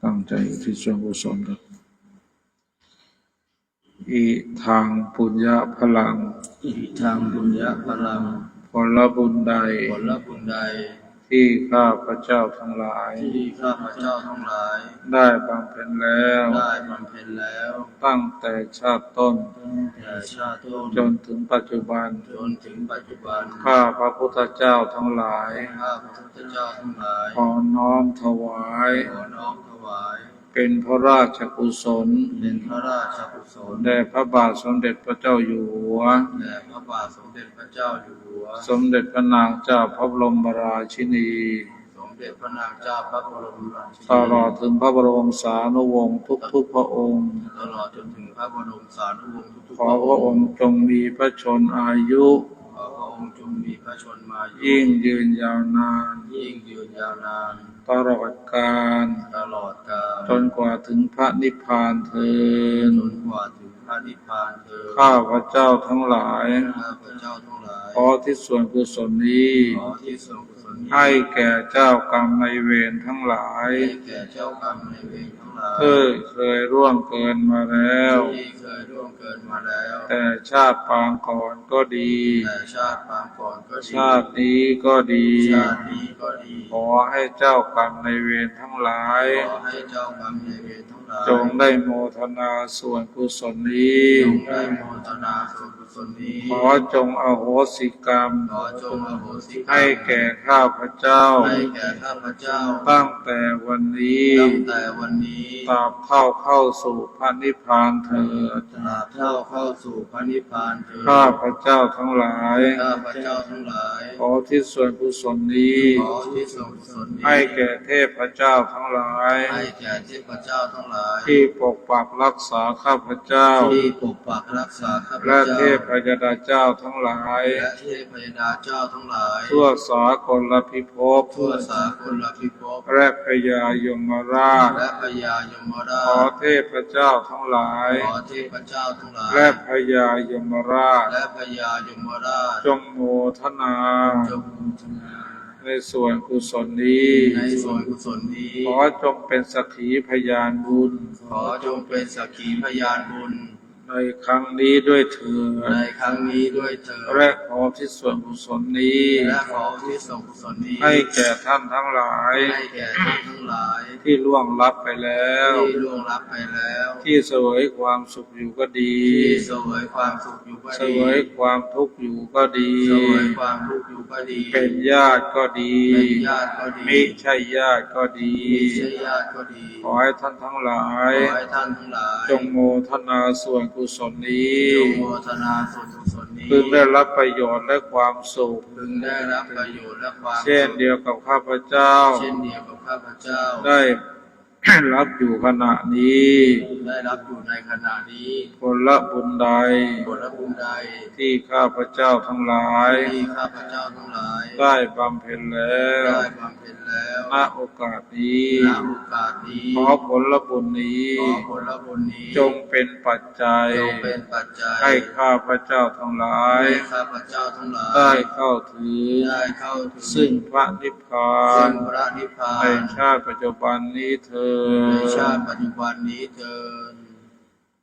ຕັ້ງໃຈອຸທິດສ່ວນກຸສົນກັນ. ອິທັງປຸນຍະພະລັງ ອິທັງປຸນຍະພະລັງ ຜົນລະບຸນໃດ ຜົນລະບຸນໃດ ທີ່ຂ້າພະເຈົ້າທັງຫຼາຍ ທີ່ຂ້າພະເຈົ້າທັງຫຼາຍ ໄດ້ບຳເພັນແລ້ວ ໄດ້ບຳເພັນແລ້ວ ຕັ້ງແຕ່ຊາດຕົ້ນ ຕັ້ງແຕ່ຊາດຕົ້ນ ຈົນເຖິງປັດຈຸບັນ ຈົນເຖິງປັດຈຸບັນ ຂ້າພະພຸດທະເຈົ້າທັງຫຼາຍ ຂ້າພະພຸດທະເຈົ້າທັງຫຼາຍ ຂໍນ້ອມຖວາຍ ຂໍນ້ອມຖວາຍ ເປັນພະລາຊະກຸສົນ ເປັນພະລາຊະກຸສົນ ແດ່ພະບາດສົມເດັດພະເຈົ້າຢູ່ຫົວ ແດ່ພະບາດສົມເດັດພະເຈົ້າຢູ່ຫົວ ສົມເດັດພະນາງເຈົ້າພະບໍລົມລາຊິນີ ສົມເດັດພະນາງເຈົ້າພະບໍລົມລາຊິນີ ຕະຫຼອດເຖິງພະບໍລົມສານຸວົງທຸກໆພະອົງ ຕະຫຼອດຈົນເຖິງພະບໍລົມສານຸວົງທຸກໆ ຂໍພະອົງຈົ່ງມີພະຊົນອາຍຸ ຂໍພະອົງຈົ່ງມີພະຊົນອາຍຸ ຍິ່ງຍືນຍາວນານ ຍິ່ງຍືນຍາວນານ ຕະຫຼອດການ ຕະຫຼອດການ ຈົນກວ່າເຖິງພະນິບພານເທີນ ຈົນກວ່າເຖິງພະນິບພານເທີນ ຂ້າພະເຈົ້າທັງຫຼາຍ ຂ້າພະເຈົ້າທັງຫຼາຍ ຂໍທິດສ່ວນກຸສົນນີ້ ຂໍທິດສ່ວນກຸສົນນີ້ ໃຫ້ແກ່ເຈົ້າກຳນາຍເວນທັງຫຼາຍ ໃຫ້ແກ່ເຈົ້າກຳນາຍເວນທັງຫຼາຍ ທີ່ເຄີຍລ່ວງເກີນມາແລ້ວ ທີ່ເຄີຍລ່ວງເກີນມາແລ້ວ ແຕ່ຊາດປາງກ່ອນກໍດີ ແຕ່ຊາດປາງກ່ອນກໍດີ ຊາດນີ້ກໍດີ ຊາດນີ້ກໍດີ ຂໍໃຫ້ເຈົ້າກຳນາຍເວນທັງຫຼາຍ ຂໍໃຫ້ເຈົ້າກຳນາຍເວນທັງຫຼາຍ ຈົ່ງໄດ້ໂມທະນາສ່ວນກຸສົນນີ້ ຈົ່ງໄດ້ໂມທະນາສ່ວນກຸສົນນີ້ ຂໍຈົ່ງອະໂຫສິກຳ ຂໍຈົ່ງອະໂຫສິກຳ ໃຫ້ແກ່ຂ້າພະເຈົ້າ ໃຫ້ແກ່ຂ້າພະເຈົ້າ ຕັ້ງແຕ່ວັນນີ້ ຕັ້ງແຕ່ວັນນີ້ ຕາບເທົ່າເຂົ້າສູ່ພະນິບພານເທີນ ຕາບເທົ່າເຂົ້າສູ່ພະນິບພານເທີນ ຂ້າພະເຈົ້າທັງຫຼາຍ ຂ້າພະເຈົ້າທັງຫຼາຍ ຂໍທິດສ່ວນກຸສົນນີ້ ຂໍທິດສ່ວນກຸສົນນີ້ ໃຫ້ແກ່ເທບພະເຈົ້າທັງຫຼາຍ ໃຫ້ແກ່ເທບພະເຈົ້າທັງຫຼາຍ ທີ່ປົກປັກຮັກສາຂ້າພະເຈົ້າ ທີ່ປົກປັກຮັກສາຂ້າພະເຈົ້າ ແລະ ເທບພະຍາດາເຈົ້າທັງຫຼາຍ ແລະ ເທບພະຍາດາເຈົ້າທັງຫຼາຍ ທົ່ວສາກົນລະພິ ພົບ ທົ່ວສາກົນລະພິພົບ ແລະ ພະຍາຍົມມະລາດ ແລະ ພະຍາຍົມມະລາດ ຂໍເທບພະເຈົ້າທັງຫຼາຍ ຂໍເທບພະເຈົ້າທັງຫຼາຍ ແລະ ພະຍາຍົມມະລາດ ແລະ ພະຍາຍົມມະລາດ ຈົ່ງໂມທະນາ ຈົ່ງໂມທະນາ ໃນສ່ວນກຸສົນນີ້ ໃນສ່ວນກຸສົນນີ້ ຂໍຈົ່ງເປັນສັກຂີພະຍານບຸນ ຂໍຈົ່ງເປັນສັກຂີພະຍານບຸນ ໃນຄັ້ງນີ້ດ້ວຍເທີນ ໃນຄັ້ງນີ້ດ້ວຍເທີນ ແລະ ຂໍທິດສ່ວນກຸສົນນີ້ ແລະ ຂໍທິດສ່ວນກຸສົນນີ້ ໃຫ້ແກ່ທ່ານທັງຫຼາຍ ໃຫ້ແກ່ທ່ານທັງຫຼາຍ ທີ່ລ່ວງລັບໄປແລ້ວ ທີ່ລ່ວງລັບໄປແລ້ວ ທີ່ສະເຫວີຍຄວາມສຸກຢູ່ກໍດີ ທີ່ສະເຫວີຍຄວາມສຸກຢູ່ກໍດີ ສະເຫວີຍຄວາມທຸກຢູ່ກໍດີ ສະເຫວີຍຄວາມທຸກຢູ່ກໍດີ ເປັນຍາດກໍດີ ເປັນຍາດກໍດີ ມິໃຊ່ຍາດກໍດີ ມິໃຊ່ຍາດກໍດີ ຂໍໃຫ້ທ່ານທັງຫຼາຍ ຂໍໃຫ້ທ່ານທັງຫຼາຍ ຈົ່ງໂມທະນາສ່ວນກຸສົນນີ້ ຈົ່ງໂມທະນາສ່ວນກຸສົນນີ້ ເຊິ່ງໄດ້ຮັບປະໂຫຍດ ແລະ ຄວາມສຸກ ເຊິ່ງໄດ້ຮັບປະໂຫຍດ ແລະ ຄວາມສຸກ ເຊັ່ນດຽວກັບຂ້າພະເຈົ້າ ເຊັ່ນດຽວກັບຂ້າພະເຈົ້າ ໄດ້ຮັບຢູ່ຂະນະນີ້ ໄດ້ຮັບຢູ່ໃນຂະນະນີ້ ຜົນລະບຸນໃດ ຜົນລະບຸນໃດ ທີ່ຂ້າພະເຈົ້າທັງຫຼາຍ ທີ່ຂ້າພະເຈົ້າທັງຫຼາຍ ໄດ້ບຳເພັນແລ້ວ ໄດ້ບຳເພັນແລ້ວ ນະໂອກາດນີ້ ນະໂອກາດນີ້ ຂໍຜົນລະບຸນນີ້ ຂໍຜົນລະບຸນນີ້ ຈົ່ງເປັນປັດໄຈ ຈົ່ງເປັນປັດໄຈ ໃຫ້ຂ້າພະເຈົ້າທັງຫຼາຍ ໃຫ້ຂ້າພະເຈົ້າທັງຫຼາຍ ໄດ້ເຂົ້າເຖິງ ໄດ້ເຂົ້າເຖິງ ຊຶ່ງພະນິບພານ ຊຶ່ງພະນິບພານ ໃນຊາດປັດຈຸບັນນີ້ເທີນ ໃນຊາດປັດຈຸບັນນີ້ເທີນ.